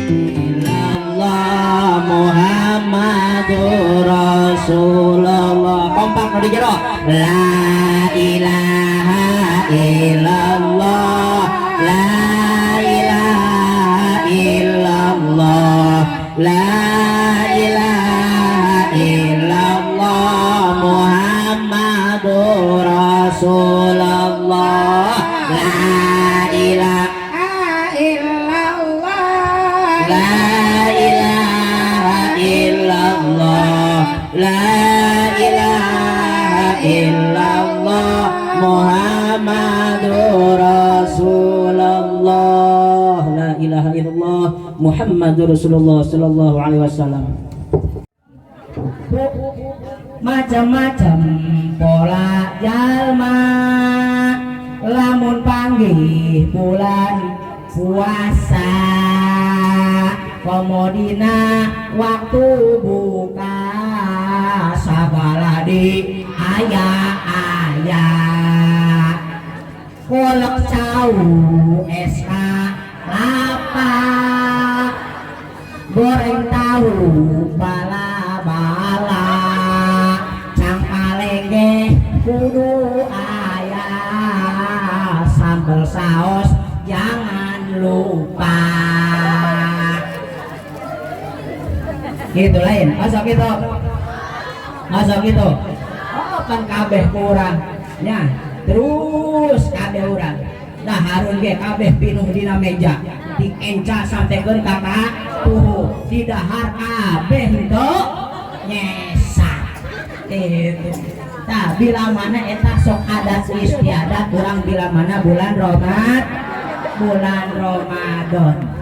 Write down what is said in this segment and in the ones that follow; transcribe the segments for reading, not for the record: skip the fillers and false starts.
Illallah Muhammadur Rasulullah. Kompak nu di jero. La ilaha illallah, la ilaha illallah, la ilaha illallah Muhammadur Rasulullah. La ilaha illallah, la ilaha illallah, la ilaha illallah Muhammadur Rasulullah. La ilaha illallah Muhammadur Rasulullah sallallahu alaihi wasallam. Macam-macam pola jalma lamun panggih bulan puasa, komodina waktu buka sagala di aya-aya, kolak cau, es kelapa, goreng tahu, bala-bala, cangkaleng kudu aya, sambal saus jangan lupa. Gitu lain masa gitu, masa gitu. Oh, kan kabeh kurang ya, terus kabeh urang daharun ge kabeh pinuh dina meja, ti enca sampaikeun kakak tuhu di dahar kabeh henteu nyesa gitu. Tah, bila mana eta sok adat istiadat urang bila mana bulan Ramadan, bulan Ramadan.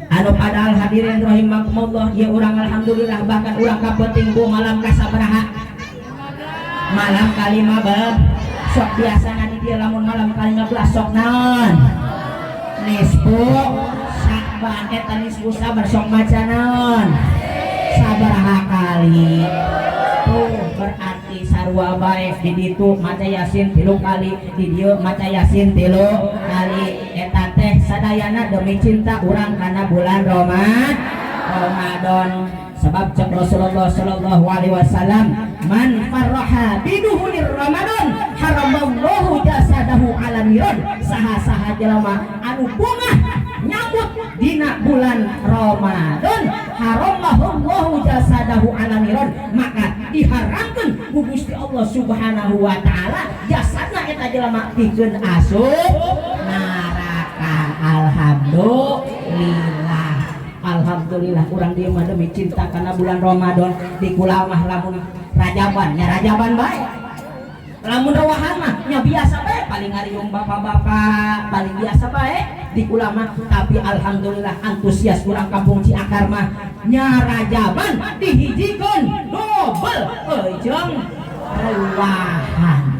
Anu padahal, hadirin rahimakumullah, ya urang alhamdulillah bahkan urang kapeuting, Bu, malam kasabaraha? Malam kalima belas. Sok biasa di dia lamun malam kalima belas sok naon? Nisfu Sya'ban. Eta nisfu Sya'ban sok maca naon, sabaraha kali? Tuh, berarti sarua bae, di ditu maca Yasin 3 kali, di dieu maca Yasin 3 kali. Eta teh sadayana demi cinta urang kana bulan Ramadan. Sebab cek Rasulullah sallallahu alaihi wasallam, man farraha biduhulir Ramadan haramallahu jasadahu ala niron. Saha-saha jelema anu bungah nyambut dina bulan Ramadan, haramallahu jasadahu ala niron, maka diharamkeun ku Gusti Allah Subhanahu wa taala jasadna eta jelema pikeun asup neraka. Alhamdulillah, alhamdulillah urang dieu mah demi cinta karena bulan Ramadan. Di kula mah lamun rajaban nya rajaban bae, lamun rawahan mah nya biasa bae, paling ngariung bapak-bapak, paling biasa bae di kula mah. Tapi alhamdulillah antusias urang kampung Ciakar mah nya rajaban dihijikeun dobel jeung rawahan.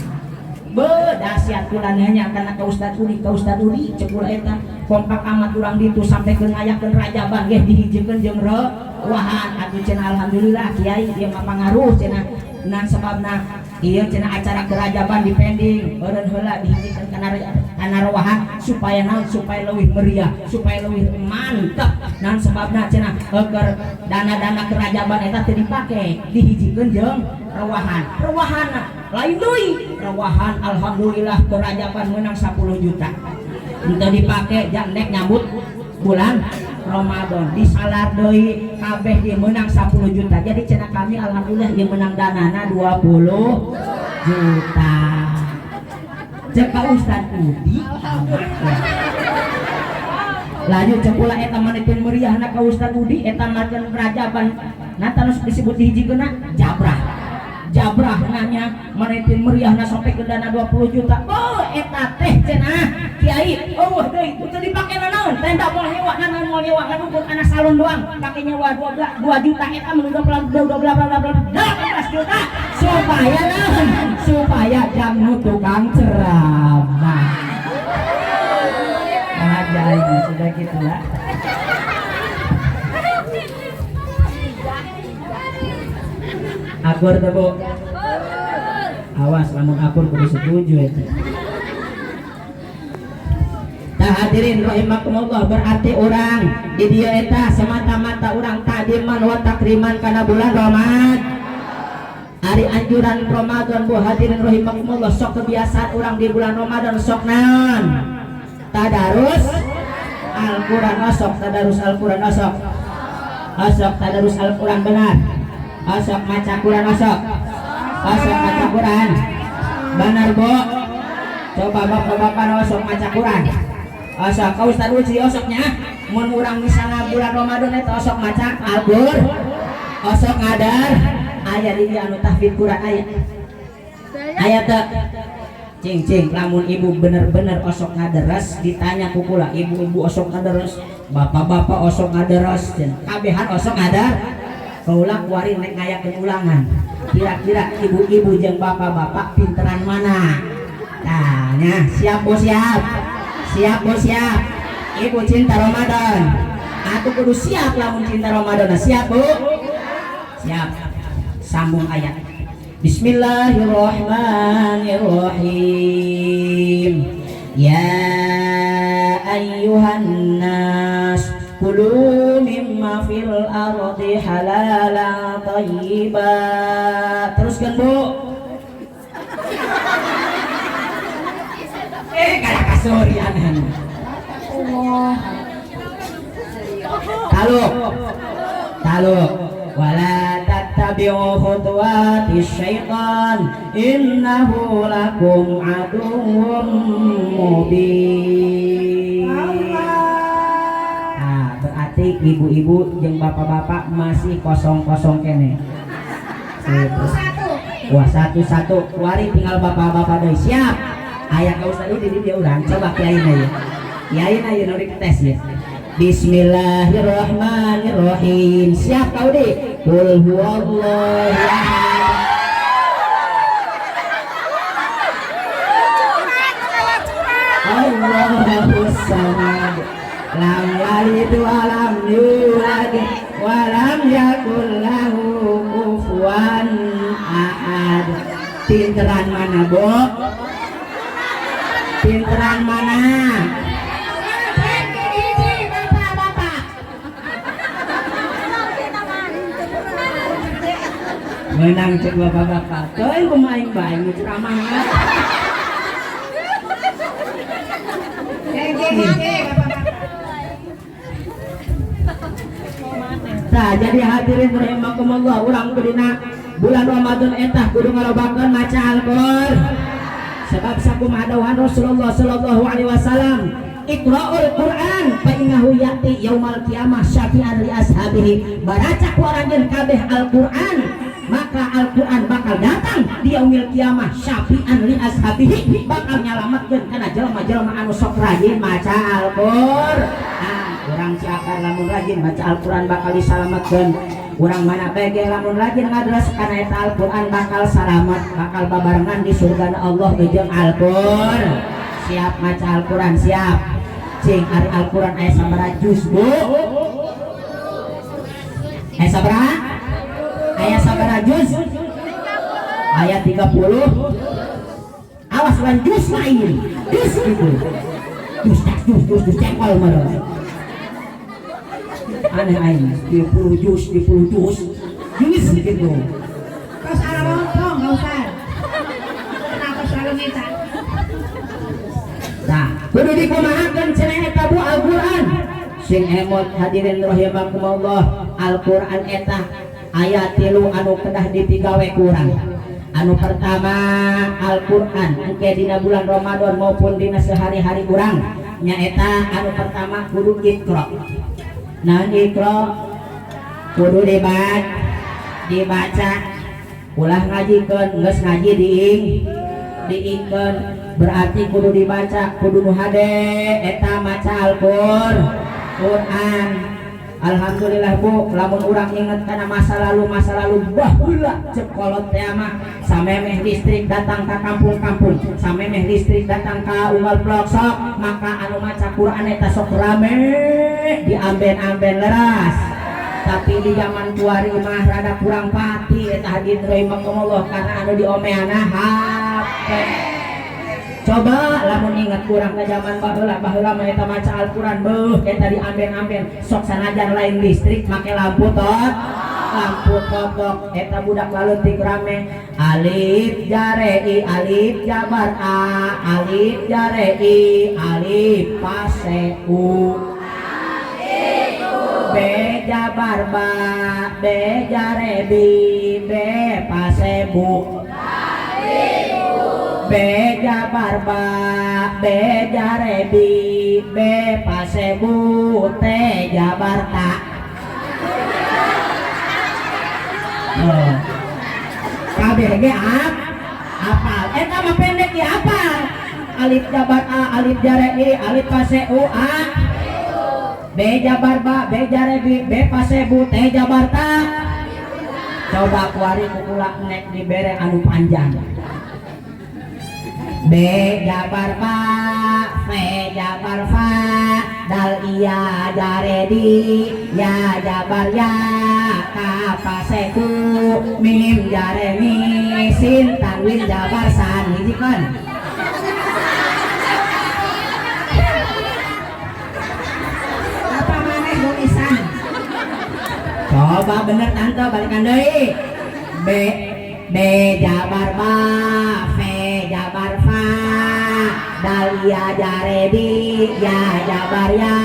Bedasiat kula nanya karena ke Ustad Udi, ke Ustad Udi cek kula eta kompak amat urang ditu sampai ke ngayakeun rajaban ge dihijikeun jeung rewahan. Atuh cenah alhamdulillah kiai ieu mah pangaruh cenah, nan sebabna ieu cenah acara kerajaban dipending eureun heula, dihijikeun kana rewahan supaya naon? Supaya leuwih meriah, supaya leuwih mantap. Nan sebabna cenah keur dana-dana kerajaban eta teu dipake, dihijikeun jeung rewahan. Rewahan lain deui, rewahan alhamdulillah kerajaban menang 10 juta henteu dipake jang nek nyambut bulan Ramadan, disalar deui kabeh dia menang 10 juta. Jadi cenah kami alhamdulillah dia menang danana 20 juta. Cek Pak Ustad Udi, lanjut cek ulah eta manipun meriahna ka Ustad Udi eta macan rajaban nanti disebut dihijikeunna jabrah jabrah nanya manipun meriahna sampai ke dana 20 juta. Oh, eta teh cenah kiai, oh deui itu dipake nanaon? Tenda moal nyewa nanaon, moal nyewa ngan ukur kana salon doang pake nyewa 12 2 juta, eta mun 12 12 18 juta supaya naon? Supaya jam tukang ceramah aja. Ini sudah gitu lah. Akur tuh, Bu? Awas lamun akur kudu setuju itu. Tah. Hadirin rahimakumullah, berarti urang di dieu eta semata-mata urang takdiman wa takriman kana bulan Ramadan. Ari anjuran Ramadan, Bu, hadirin rahimakumullah, sok kebiasaan urang di bulan Ramadan sok naon? Tadarus Al-Quran. Osok tadarus Al-Quran, osok, osok tadarus Al-Quran, benar. Osok maca Quran, osok, osok maca Quran, benar, Bu. Coba bapak-bapak, osok maca Quran, osok. Kau Ustaz Uci osoknya. Mun urang misalnya bulan Ramadan itu osok maca Al-Quran, osok ngadar. Aya di dieu anu tahfidz Quran, aya, aya teu? Cing, cing, lamun ibu bener-bener osok ngaderes, ditanya ku kula, ibu-ibu osok ngaderes, bapak-bapak osok ngaderes, kabehan osok ngadar. Kaula kuari nek ngayakeun ulangan. Kira-kira ibu-ibu jeung bapak-bapak pinteran mana? Tanya, siap, Bu, siap. Siap, Bu, siap. Ibu cinta Ramadan. Aku kudu siap lamun cinta Ramadan. Siap, Bu? Siap. Sambung ayat. Bismillahirrahmanirrahim. Ya ayyuhan nas kulu mimma fil ardi halalan thayyiba. Teruskan, Bu. Eh, kada kasurian. Allah. Taluk. Taluk. Wala tattabi'u khutuwati syaitan innahu lakum aduwwum mubin. Nah, berarti ibu-ibu jeung bapak-bapak masih kosong-kosong kene. Satu-satu. Wah, satu-satu. Kuari tinggal bapak-bapak deui. Siap. Aya ka Ustaz di dieu urang. Coba kiai na ya. Kiai na ya nu tes ya. Bismillahirrahmanirrahim. Siap kau di? Qul huwallahu ahad. Allahus samad. Lam yalid wa lam yulad wa lam yakul lahu kufuwan ahad. Pinteran mana, Bu? Pinteran mana? Hiji, bapak-bapak. Menang cek bapak-bapak. Teuing kumaha aing bae nu ceramah. Hiji, bapak-bapak. Nah, jadi hadirin rahimakumullah, urang dina bulan Ramadan eta kudu ngalobakeun maca Al-Qur'an. Sebab sakumaha dawuhan Rasulullah sallallahu alaihi wasallam, Iqra'ul Qur'an fa innahu ya'ti yaumal qiyamah syafi'an li ashabihi. Baraca ku aranjeun kabeh Al-Qur'an, maka Al-Qur'an bakal datang di yaumil qiyamah syafi'an li ashabihi, bakal nyalametkeun kana jelema-jelema anu sok rajin maca Al-Qur'an. Urang Ciakar lamun rajin maca Al-Qur'an bakal disalametkeun. Urang mana bae ge lamun rajin ngadres kana eta Al-Qur'an bakal salamet, bakal babarengan di surga Allah jeung Al-Qur'an. Siap maca Al-Qur'an, siap. Cing, ari Al-Qur'an aya sabaraha juz, Bu? Aya sabaraha? Aya sabaraha juz? Aya 30. Awas lain juz lain. Juz gitu. Juz tas juz juz juz cekol mah. Aneh aing, 30 juz, 30 juz. Juz gitu. Kos arah rompong, nggak usah. Kenapa selalu minta? Nah, kudu dikumahakeun cenah eta, Bu, Al-Qur'an. Sing emot hadirin rahimakumullah, Al-Qur'an eta aya tilu anu kedah dipigawe ku urang. Anu pertama, Al-Qur'an engke dina bulan Ramadan maupun dina sehari-hari urang nyaeta anu pertama kudu Iqra. Nah, Iqra kudu dibaca, ulah ngajikeun, geus ngaji diingkeun, berarti kudu dibaca, kudu nu hade eta maca Al-Qur'an. Quran. Alhamdulillah, Bu, lamun urang inget kana masa lalu baheula cek kolot teh mah samemeh listrik datang ka kampung-kampung, samemeh listrik datang ka unggal pelosok, maka anu maca Quran eta sok rame di amben-amben, leras. Tapi di zaman kuari mah rada kurang pati eta, hadirin rahimakumullah, karena anu diomeana HP. Coba lamun ingat kurang ke zaman baheula, baheula mah eta maca Al-Qur'an beuh eta diamben-amben sok sanajan lain listrik make lampu tot, lampu totok eta budak laleutik rame alif jare i alif jabar a alif jare i alif pase u B jabar ba B jare bi B pase bu B jabar ba B jare bi B pase bu T jabar ta. Oh. Kabeh ge apal eta mah pendek ya apal alif jabar a alif jare i alif pase u a B jabar ba B jare bi B pase bu T jabar ta. Coba kuari kukula nek dibere anu panjang B jabar ba V jabar fa dal iya jare di ya jabar ya ka pase ku mim jare mi sin tanwin jabar san hijikeun. Apa maneh nulisan? Coba bener tante balikan deui. B B jabar ba V jabar fa dal ya jare di ya jabar ya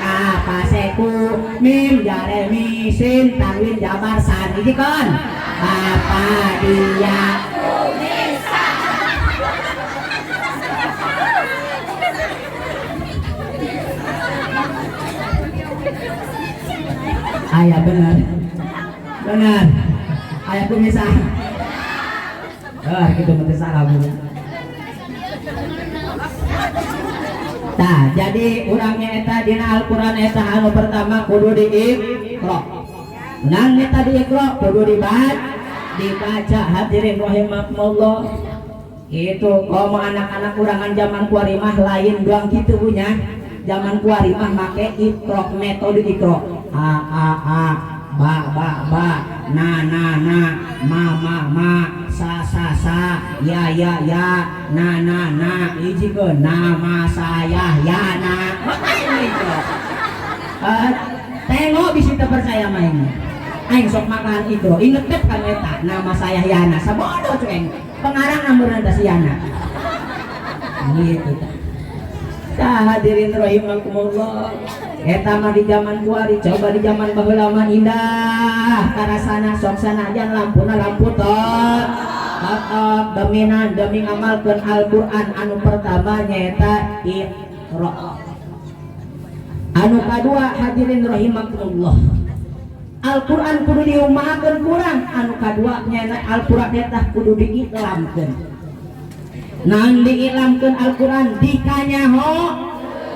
ka pase ku mim jare mi sin tanwin jabar san hijikeun. Bapa dia ayah bener bener ayah kumisa ah gitu mesti salah bu. Nah jadi urangnya eta dina Al-Qur'an eta anu pertama kudu diiqra. Nang eta diiqra kudu dibaca hadirin rahimakumullah. Itu komo anak-anak kurangan zaman kuari mah lain doang kitu punya. Zaman kuari mah make iqra metode iqra. A a a ba ba ba na na na ma ma ma sa sa sa ya ya ya na na na hijikeun nama saya Yana. Tengok bisa terpercaya main aing sok makan itu inget bet kan eta nama saya Yana sabodo cueng pengarang namun si Yana gitu tah. Hadirin rahimakumullah eta mah di zaman kuari coba di zaman baheula mah indah karasana sok sanajan lampuna lampu tot totok deminan demi ngamalkeun Al-Qur'an anu pertama nyaeta Iqra. Anu kadua hadirin rahimakumullah Al-Qur'an kudu diumahakeun kurang anu kadua nyaeta Al-Qur'an eta kudu diiklamkeun. Naon diiklamkeun Al-Qur'an dikanyaho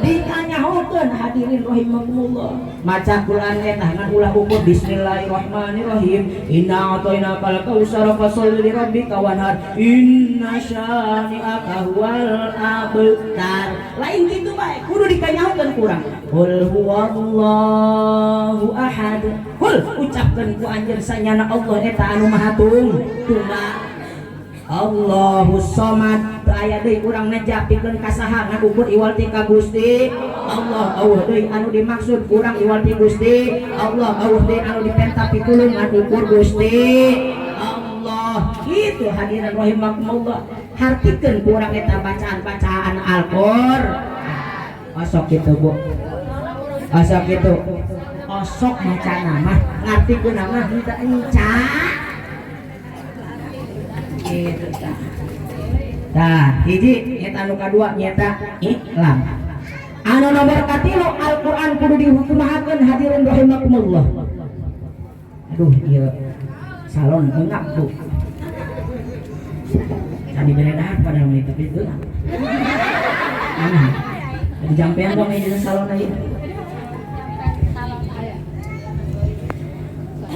dikanyahokeun hadirin rahimakumullah. Maca Qur'an eta ngan ulah ukur bismillahirrahmanirrahim inna a'tainakal kautsar fasholli lirabbika wanhar inna syani'aka huwal abtar. Lain kitu bae kudu dikanyahokeun kurang. Qul huwallahu ahad. Qul ucapkeun ku anjeun sanyana Allah eta anu maha tunggal. Allahus Somad teu aya deui urang neja pikeun ka saha ngan ukur iwal ti ka Gusti Allah. Eueuh deui anu dimaksud urang iwal ti Gusti Allah. Eueuh deui anu dipenta pitulung ngan ukur Gusti Allah. Kitu hadirin rahimakumullah. Hartikeun ku urang eta bacaan-bacaan Al-Qur'an. Osok kitu Bu. Osok kitu. Osok macana mah ngartikeun mah henteu enca. Gitu tah. Tah, hiji nyata anu kadua nyata iklam. Anu nomor katilu Al-Qur'an kudu dihukumahakeun hadirin rahimakumullah. Aduh ieu salon eungap Bu. Tadi beredah pada mah tapi itu. Mana? Di jampean dong ini salon aja.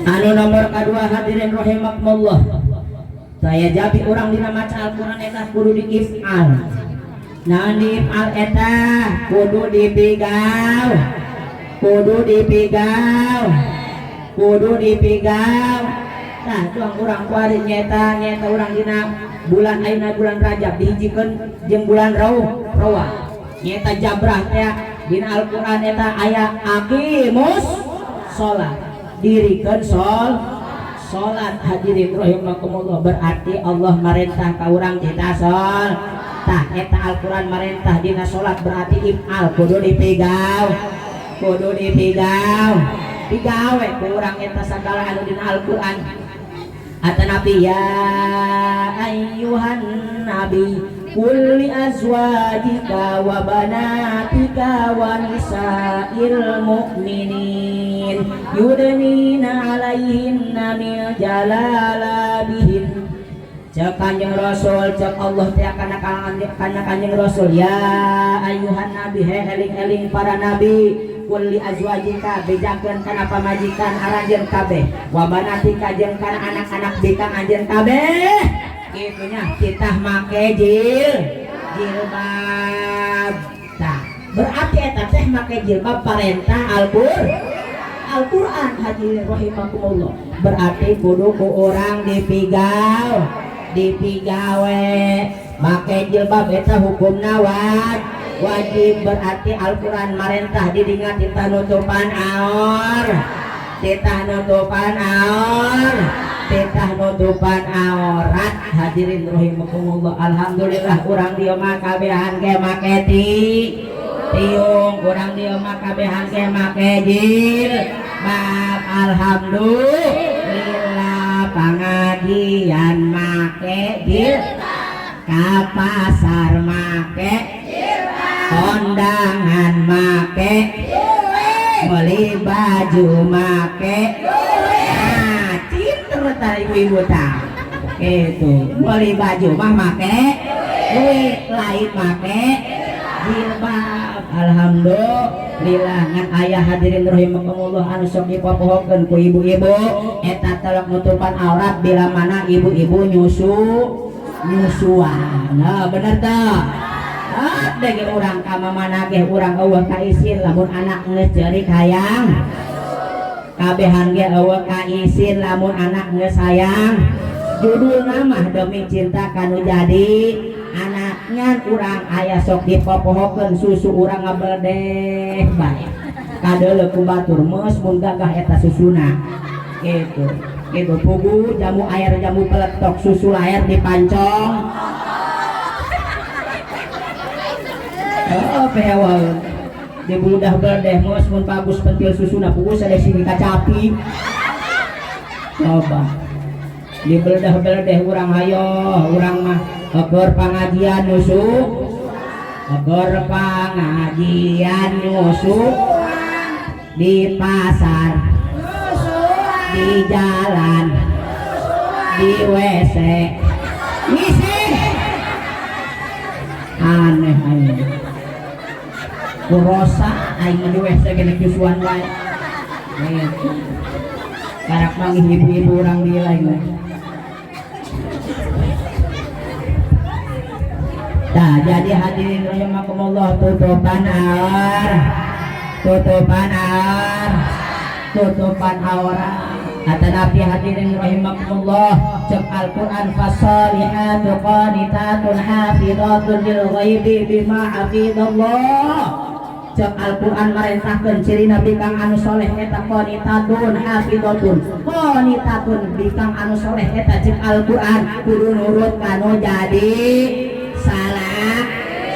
Anu nomor kadua hadirin rahimakumullah. Saya jabi orang dina maca Al-Qur'an eta kudu diif'al. Nah diif'al eta kudu dipigau. Kudu dipigau. Kudu dipigau. Tah tuang urang kuari nyaeta nyaeta urang dina bulan ayeuna bulan Rajab dihijikeun jeung bulan Rawah nyaeta jabrah teh dina Al-Qur'an eta aya aqimus sholat dirikeun sholat hadirin rahimakumullah berarti Allah marentah ka urang kita sol tah eta Al-Qur'an marentah dina salat berarti if'al kudu dipigaw kudu dipigaw digawe ku urang eta sagala anu dina Al-Qur'an. Atanapi ya ayyuhan nabi qul li azwajika wa banatika wa nisa'il mu'minin yudnina alaihinna min jalalabihin. Cek Kanjeng Rasul, cek Allah teh kana Kanjeng Rasul ya ayyuhan nabi he eling-eling para nabi qul li azwajika bejakeun kana pamajikan aranjeun kabeh wa banatika jeung kana anak-anak bikang anjeun kabeh kitu nya titah make jilbab. Tah berarti eta teh make jilbab parentah Al-Qur'an hadirin rahimakumullah berarti kudu ku urang dipigaw dipigawe make jilbab eta hukumna wajib berarti Al-Qur'an marentah didinga titah nutupan aor titah nutupan aor titah nutupan aurat hadirin rahimakumullah. Alhamdulillah urang dieu mah kabehan ge make tiung urang dieu mah kabehan ge make jilbab. Alhamdulillah pangajian make jilbab ka pasar make jilbab kondangan make jilbab beli baju make nah cinter tah ibu-ibu tah gitu beli baju mah make duit lain make jilbab. Alhamdulillah ngan ayah hadirin rahimakumullah anu sok dipopohokeun ku ibu-ibu eta telok nutupan aurat bila mana ibu-ibu nyusuan. Nah bener tah ah dege urang ka mamana ge urang eueuh ka isin lamun anak geus ceurik hayang kabehan ge eueuh ka isin lamun anak geus hayang judulna mah demi cinta kanu jadi anak ngan urang aya sok dipopohokeun susu urang ngabeledeh bae kadeuleu ku batur meus mun gagah eta susuna gitu gitu pugu jamu air jamu peletok susu air dipancong oh pehewaeun dibuludah beledeh meus mun bagus pentil susuna pugu sadaya sini kacapi coba dibeledah-beledeh urang hayo urang mah keur pangajian nyusu keur pangajian nyusu di pasar di jalan di WC ngisi aneh aing kurosa aing di WC gene nyusuan wae karak manggih ibu-ibu urang dieu lain. Nah, jadi hadirin rahimakumullah tutupan aur tutupan aur tutupan aurat. Atanapi hadirin rahimakumullah cek Al-Qur'an fasalihatu qanitatun hafizatun lil ghaibi bima hafizallah. Cek Al-Qur'an marentahkeun cirina bikang anu soleh eta qanitatun hafizatun qanitatun bikang anu soleh eta cek Al-Qur'an kudu nurut kanu jadi salah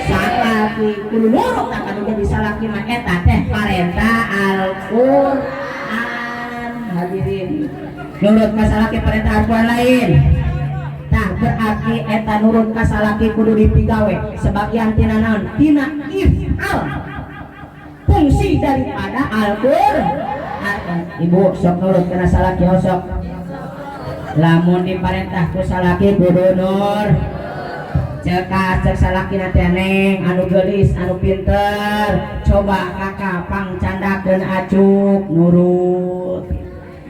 salaki kudu nurut kanu jadi salaki mah eta teh parentah Al-Qur'an hadirin nurut ka salaki perintah Al-Qur'an lain. Tah berarti eta nurut ka salaki kudu dipigawe sebagian tina naon tina if'al fungsi daripada Al-Qur'an. Ibu sok nurut kana salaki sok lamun diparentah ku salaki kudu nur cekak cek salaki teh neng anu geulis anu pinter coba kakak pangcandakeun acuk nurut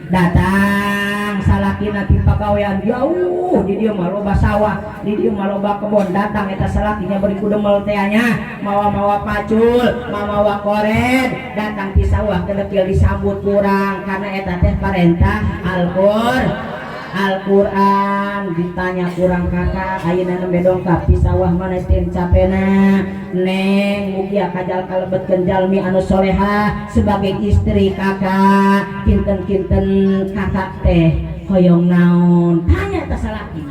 datang salakina ti pagawean jauh di dieu mah loba sawah di dieu mah loba kebon datang eta salakinya bari kudemel teh nya mawa-mawa pacul mawa-mawa kored datang ti sawah kedekil disambut kurang karena eta teh parentah Al-Qur'an. Al-Quran. Ditanya kurang kakak ayeuna nembe dongkap di sawah mana teh capena neng, mugia kajal kalebetkeun jalmi anu soleha sebagai istri kakak. Kinten-kinten kakak teh hoyong naon? Tanya teh salaki.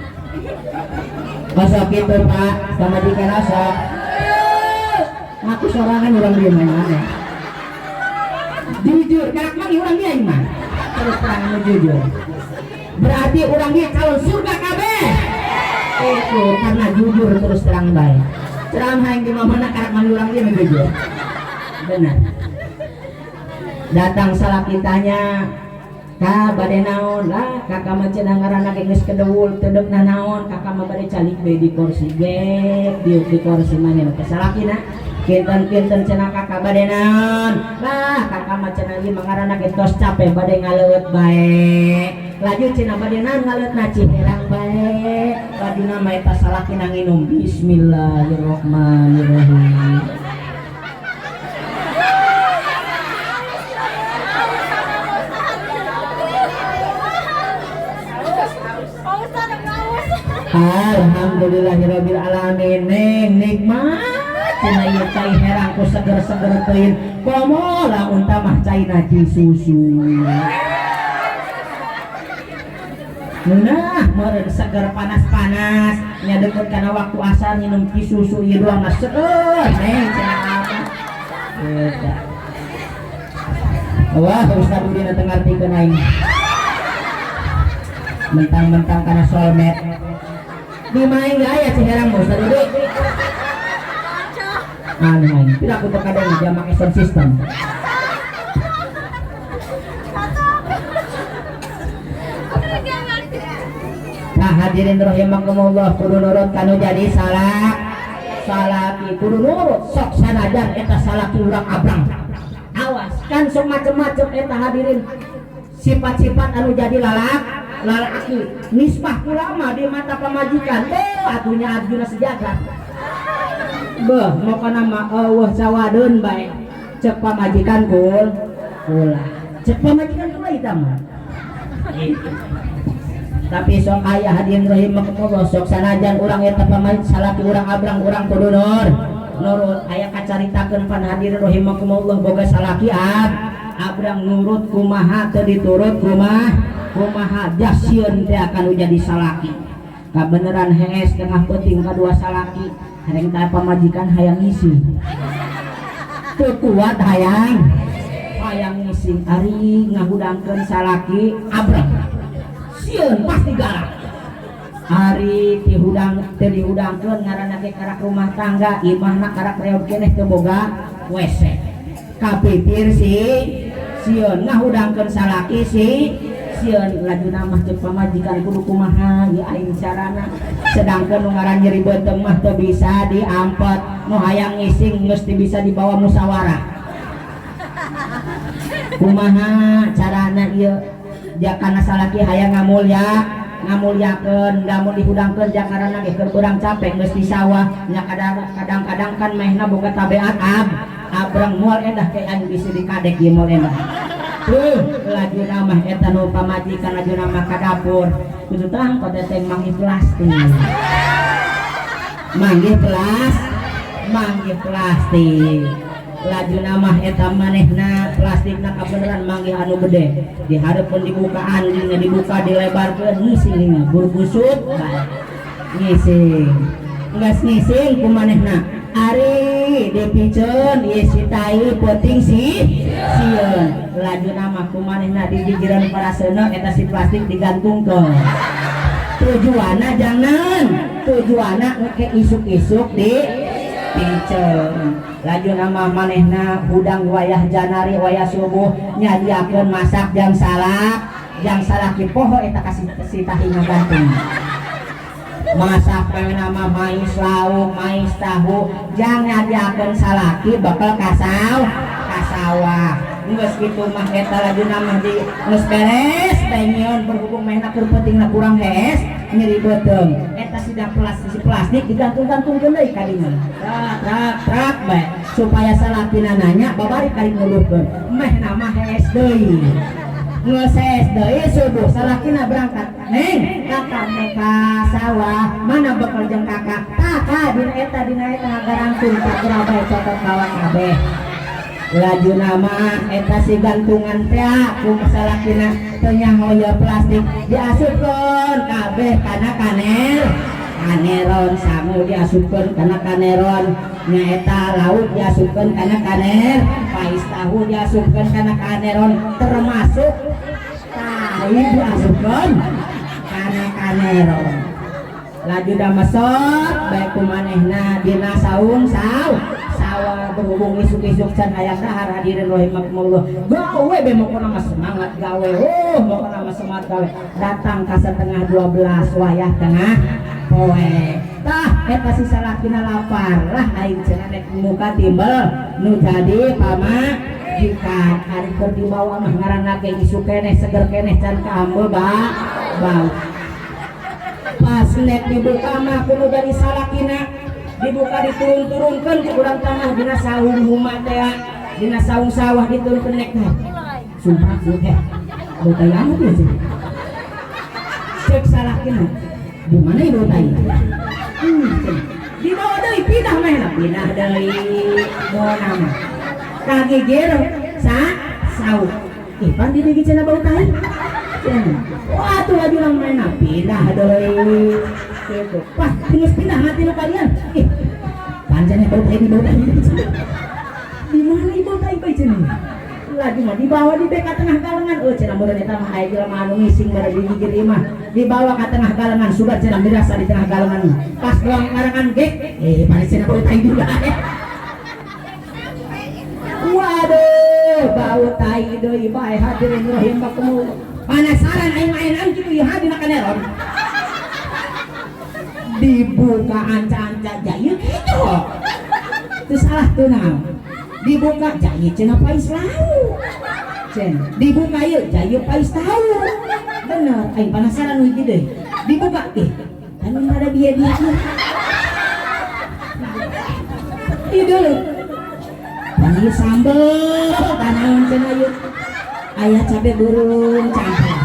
Osok gitu Pak, pamajikan osok ngaku sorangan urang dieu mah aneh. Jujur karak mah urang dieu mah terus terang anu jujur, berarti urang dieu calon surga kabeh itu karena jujur terus terang baik. Ceramah yang di mana karak mah urang dieu mah jujur benar. Datang salah kitanya ka bade naon lah kakak mah cenah ngaranna ge geus kedewul teu deuk naon, kakak mah bade calik we di kursi gek diuk di kursi maneh teh salakina. Kinten-kinten cenah kakak bade naon lah kakak mah cenah ieu mah ngaranna ge tos capek bade ngaleueut bae. Laju cenah bade naon ngaleueut na ciherang bae. Lajuna mah eta salakina nginum bismillahirrahmanirrahim. Alhamdulillahirabbil alamin. Neng nikmat cenah ieu cai herang ku seger-seger teuing komo lamun mah cai naji susu. Nah, meureun seger panas-panas nya deket kana waktu asar minum ci susu ieu doang mah seger neng cenah apa. Eta. Wah, Ustaz Udin teu ngartikeun aing. Mentang-mentang kana solmet di main gak aya ciherang mah Ustaz Udin. Aneh aing, tidak aku terkadang dia make sound system. Nah hadirin rahimakumullah, kudu nurut kanu jadi salah salaki, kudu nurut sok sanajan eta salaki urang abrang. Awas kan sok macem-macem eta hadirin sifat-sifat anu jadi lalaki nisbah ulama di mata pamajikan teh atunya Arjuna sejagat beuh mau kana mah eueuh sawadeun bae cek pamajikan kula cek pamajikan kula eta mah. Tapi sok aya hadirin rahimakumullah sok sanajan urang eta pamajikan salaki urang abrang urang kudu nurut. Aya kacaritakeun pan hadirin rahimakumullah boga salaki abrang nurut kumaha teu diturut kumaha jasieun teh akan jadi salaki. Kabeneran hees tengah peuting kadua salaki hareng teh pamajikan hayang ngisi teu kuat hayang ngising ari ngahudangkeun salaki abrang sieun pasti galak. Ari dihudang teu dihudangkeun ngaranna ge karak rumah tangga imahna karak reog keneh teu boga WC kapipir si sieun ngahudangkeun salaki si sieun. Lajuna mah ceuk pamajikan kudu kumaha ieu aing carana sedangkeun nu ngaran nyeri beuteung mah teu bisa diampet nu hayang ngising geus teu bisa dibawa musyawarah kumaha carana ieu jakana salaki hayang ngamulyakeun lamun dihudangkeun jakarana ge keur beurang capek geus di sawah nya. Kadang-kadang kan mehna boga tabeat abrang moal endah ke aing bisi dikadek ieu moal endah. Lajuna mah eta nu pamajikan lajuna mah ka dapur kudu tang koteteng manggih plastik manggih plastik lajuna mah eta manehna plastikna kabeneran manggih anu gede dihareupeun dibukaan nya dibuka dilebarkeun ngising burgusut bae ngising geus ngising ku manehna ari dipiceun ieu si tai peuting si sieun. Lajuna mah ku manehna di gigireun paraseuneu eta si plastik digantungkeun tujuanna jangan tujuanna engke isuk-isuk di piceun. Lajuna mah manehna hudang wayah janari wayah subuh nyadiakeun masak jang salaki poho eta ka si tahi ngagantung masak nama mais lauk mais tahu jang nyadiakeun salaki bakal kasawah geus kitu mah eta lajuna mah di geus beres teh nyieun berhubung mehna keur peutingna kurang hees nyeri beuteung eta sidang plastik digantung-gantungkeun deui ka dinya trak bae supaya salakina nanya babari kali nguluhkeun mehna mah hees deui. Ngeses deui subuh salakina berangkat. Neng, kakak nek ka sawah, mana bekal jeung kakak? Tah dina eta ngagarangtung tak berabai cokot bawang kabeh. Laju nama eta si gantungan teh ku salakina teu nyaho ieu plastik diasupkeun kabeh kana kaneron, sangu diasupkeun kana kaneron, nyaeta lauk diasupkeun kana kaner, pais tahu diasupkeun kana kaneron, termasuk tai diasupkeun kana kaneron. Laju da mesot bae ku manehna dina saung sawah berhubung isuk-isuk can hayang dahar. Hadirin rahimakumullah, gawe be mokona mah semangat gawe, oh mokona mah semangat gawe. Datang ka 11.30 wayah tengah poe, tah eta si salakina lapar lah, aing cenah nek muka timbel nu jadi pamajikan. Ari keur dibawa mah ngaranna ge isuk keneh, seger keneh, can kaambe ba bau. Pas nek dibuka mah kudu jadi salakina, dibuka diturun-turunkeun ku urang tanah dina saung huma teh, dina saung sawah diturunkeun nek teh sumpah teh bau tai anu teh cenah. Cek salakina, di mana ieu bau tai? Cenah. Dibawa deui, pindah mehna, pindah deui bawa mah kagigir sa saung, ih pan di dieu cenah bau tai cenah. Wah tuh laju lang mehna pindah deui gitu. Wah, terus pindah mati lu kalian. Ih, panjangnya bau tai, bau tai. Di mana ibu tai bae cenah? Lagi mah dibawa di beka tengah galengan. Oh cenah meureun eta mah aya jelema anu ngising bari digigir imah. Dibawa ka tengah galengan, sudah cenah mirasa di tengah galengan. Pas doang ngarangan gek, eh paling cenah bau tai juga. Waduh, bau tai deui bae. Hadirin rahimakumullah. Penasaran aing mainan kitu ieu dina kaneron. Dibuka anca-anca jaya gitu. Itu salah tuh naon. Dibuka jaya cenah pais lauk. Cenah dibuka ieu jaya pais tahu. Bener, aing penasaran nu hiji deui. Dibuka ih, anu ada bieu-bieu. Ieu dulu. Pan ieu sambel, tanaon cenah ieu. Aya cabe burung campur.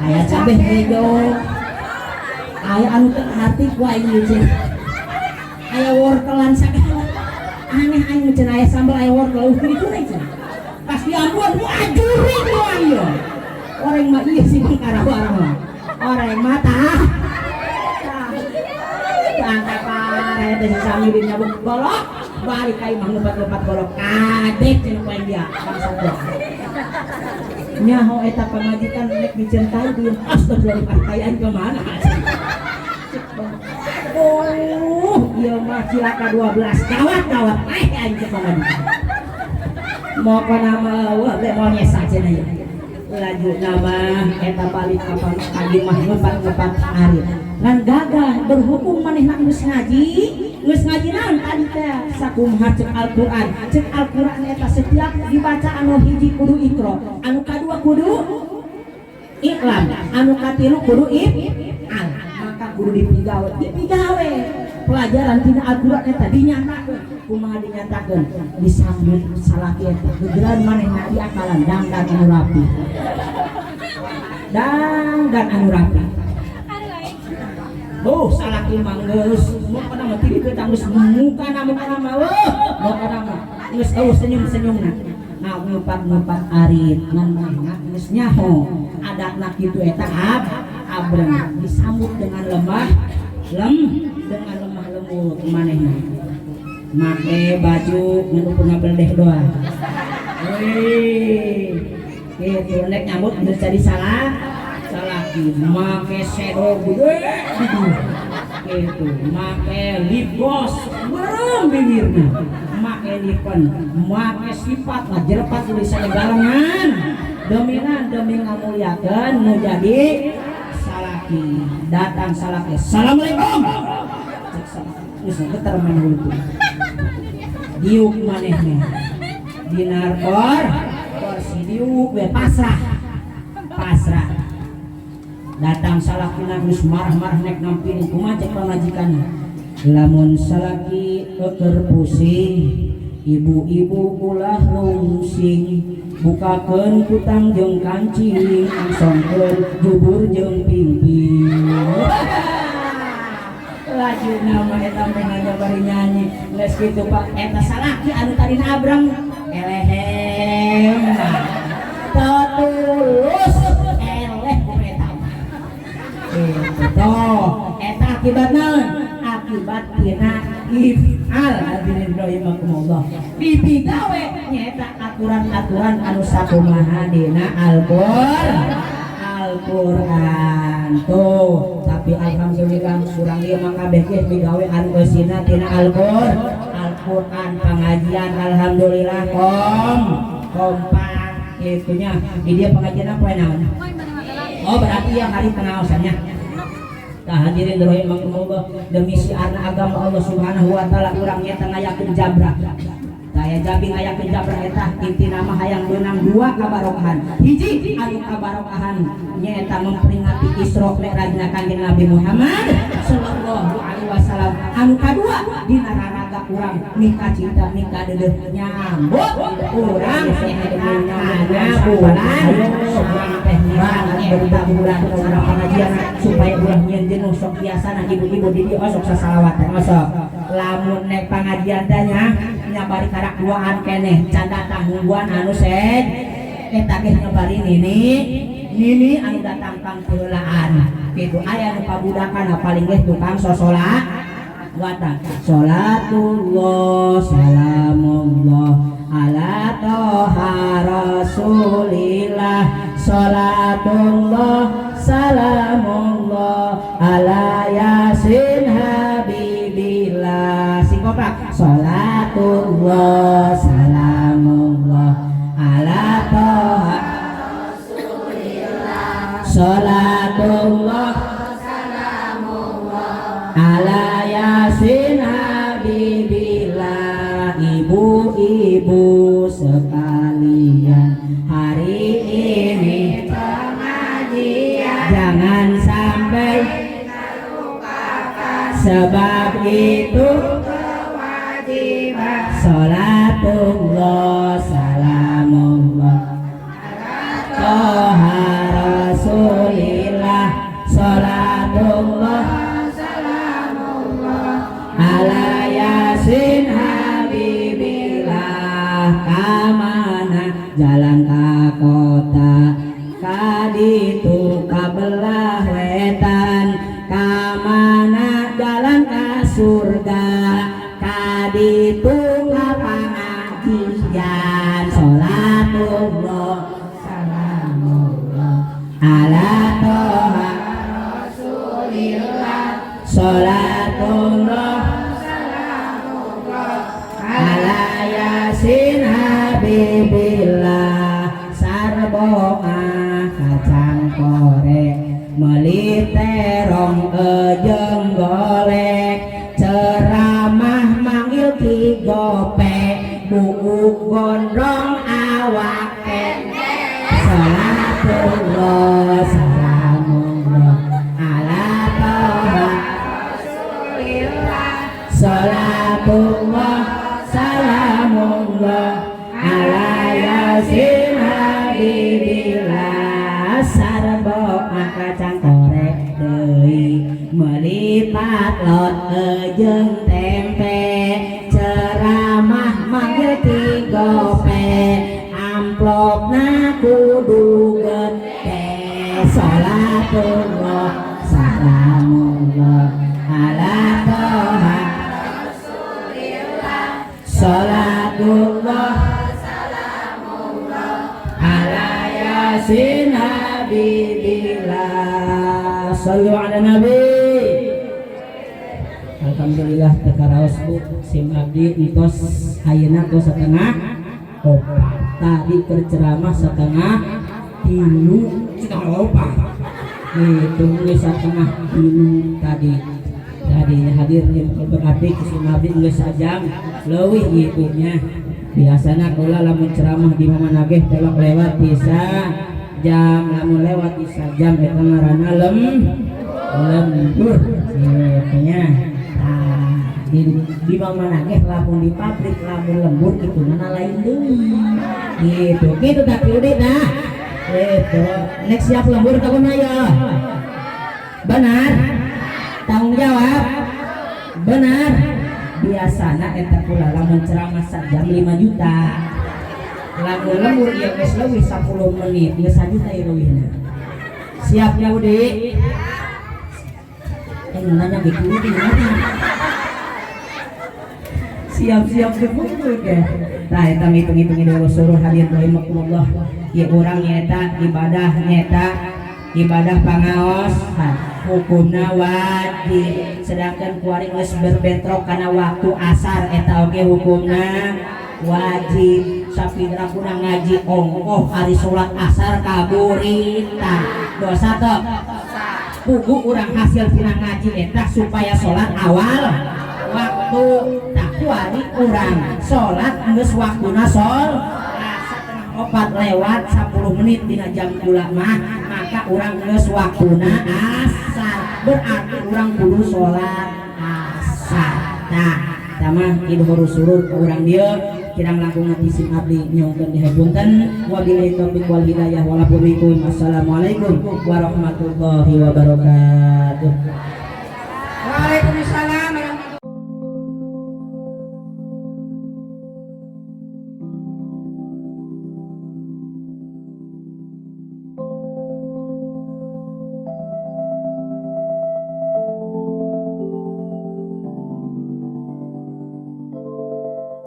Aya cabe hejo. Aya anu teu hati ku aing ieu cenah. Aya wortelan sagala. Aneh aing cenah aya sambel aya wortel eueuh kitu cenah. Pas diambuan wah jurig doang ieu. Orang mah ieu sih karawarang mah. Orang mah tah. Tah parah eta si Samidin nyabuk golok, balik ka imah ngupat-ngupat golok. Kadek cenah ku aing dia bangsa teh. Nyaho eta pamajikan rek dicintai ieu astagfirullah aing kemana? Oh, ieu mah cilaka 12 gawat-gawat eh aing ke pamajikan. Mokona mah wah teh mau nyesa cenah ieu. Laju nama eta balik ka pagi mah ngepat-ngepat arit. Ngan gagah berhubung manehna geus ngaji naon tadi teh sakumaha cek Al-Qur'an. Cek Al-Qur'an eta setiap dibaca anu hiji kudu ikra, anu kadua kudu iklam, anu katilu kudu al. Maka kudu dipigawe, dipigawe. Pelajaran tina Al-Qur'an eta dinyatakeun. Kumaha dinyatakeun? Disambut salaki eta gegeran manehna diakalan dangdan anu rapi. Dangdan anu rapi. Oh, salaki mah geus mukana mah tibi kita geus mukana mukana mah weuh mukana mah geus eueuh senyum-senyumna. Nah, ngupat-ngupat arit ngan manehna geus nyaho adatna kitu eta abreng disambut dengan lemah lem dengan lemah lembut manehna. Make baju nu pernah beledeh doang. Wih, gitu nek nyambut geus jadi salah. Salaki make sero gede gitu, gitu make lip gloss berem bibirna, make lipen, make sifat lah jerepat tulisannya galengan dominan demi ngamuliakeun nu jadi salaki. Datang salaki, assalamualaikum. Cek salaki geus geter maneh hulu diuk manehna dinar kor kursi diuk we pasrah pasrah. Datang salakina geus marah-marah nek nampiring, kumaha cek pamajikanna? Lamun salaki eueur pusing, ibu-ibu ulah rungsing. Bukakeun kutang jeung kancing, angsongkeun jubur jeung pingping. Laju nama eta menanya bari nyanyi. Geus kitu Pak, eta salaki anu tadi abrang elehem. Tetulus eleh ku eta mah. Itu toh, eta akibat naon? Akibat tina if'al, hadirin rahimakumullah. Dipigawe nyaeta aturan-aturan anu sakumaha dina Al-Qur'an. Tuh, tapi alhamdulillah urang ieu mah kabeh ge migawe anu eusina tina Al-Qur'an, pengajian alhamdulillah kompak itunya. Di dia pengajian apa naon? Oh, berarti yang hari pengaosannya. Nah, hadirin rahimakumullah, demi syiarna agama Allah Subhanahu wa taala urang nyata ngayakeun jabrah. Daya jabi ngayakeun jabrah eta intina mah hayang beunang dua kabarokahan. Hiji anu kabarokahan nyaeta memperingati Isra Mi'rajna Kanjeng Nabi Muhammad sallallahu alaihi wasallam. Anu kadua dina raraga urang mika cinta mika deudeuh nyambut urang nyaeta kana bulan urang teh berita bulan urang pengajian supaya ulah nyieun jenuh. Sok biasana ibu-ibu di dieu sok sasalawatan, sok lamun nek pangajian teh nya nyabari karak duaan keneh can datang, nungguan anu sed eta ge nyabari nini nini anu datang pang heulaan kitu. Aya nu pabudakan paling ge tukang sosola watan. Salatullah salamullah ala toha rasulillah, salatullah salamullah ala yasin habibillah. Sing kompak, salatullah salamullah ala toha rasulillah, salatullah ala yasin habibillah. Ibu-ibu sekalian, hari ini pengajian jangan sampai sebab itu kewajiban. Salatullah salamullah toha rasulillah, salatullah salamullah ala yasin habibillah. Kamana jalan ka kota, kaditu kabelah wetan, kamana jalan ka surga, kaditu ka pengajian. Salatullah salamullah ala toha rasulillah, salatullah salamullah ala yasin habibillah. Sarboa kacang korek, meuli terong ejeng golek, ceramah manggil Ki Gope, buuk gondrong awak pendek. Salatullah salamullah ala toha rasulillah, salatullah salamullah ala yasin habibillah. Sarboa kacang korek deui, meuli patlot ejeng tempe, ceramah manggil Ki Gope, amplopna kudu gede. Salatullah salamullah ala toha rasulillah, salatullah salamullah ala yasin habibillah. Sallu ala nabi. Alhamdulillah teu karaos Bu, sim abdi entos ayeuna tos 3:30, tadi keur ceramah 2:30, 3:30 itu geus 2:30 tadi. Tadi hadir berarti sim abdi geus sajam leuwih gitu nya. Biasana kula lamun ceramah di mana ge telok lewat bisa jam, lamun lewat bisa jam eta ngaranna lembur gitu nya. Nah, Di mana ge lamun di pabrik, lamun lembur gitu mana lain deui gitu gitu. Tapi udah, nah gitu, next siap lembur kamu mah ya benar, tanggung jawab benar. Biasana eta pula lamun ceramah sajam 5 juta, lamun lembur ieu geus leuwih 10 menit geus 1 juta ieu leuwihna. Siap ya, Udi? Eh, nanya gitu, Udi, nanya siap-siap dipukul ya. Nah, eta ngitung-ngitung dulu suruh hadirin rahimakumullah ya. Urang nyeta ibadah, nyeta ibadah pangaos hukumna wajib, sedangkan kuari geus berbentrok karena waktu asar, eta oge hukumna wajib. Sapira kuna ngaji ongkoh, hari sholat asar kaburitan, dosa teu? Puguh urang hasil tina ngaji eta supaya sholat awal waktu. Tak kuari urang sholat geus waktuna sol 3.15 lewat 10 menit dina jam kula mah, maka urang geus waktuna asar, berarti urang kudu sholat asar. Nah, sama idhorus surur ke urang dieu kirang langkung ti sim abdi nyungkeun dihapunten. Wabillahi taufik wal hidayah. Wassalamualaikum warahmatullahi wabarakatuh.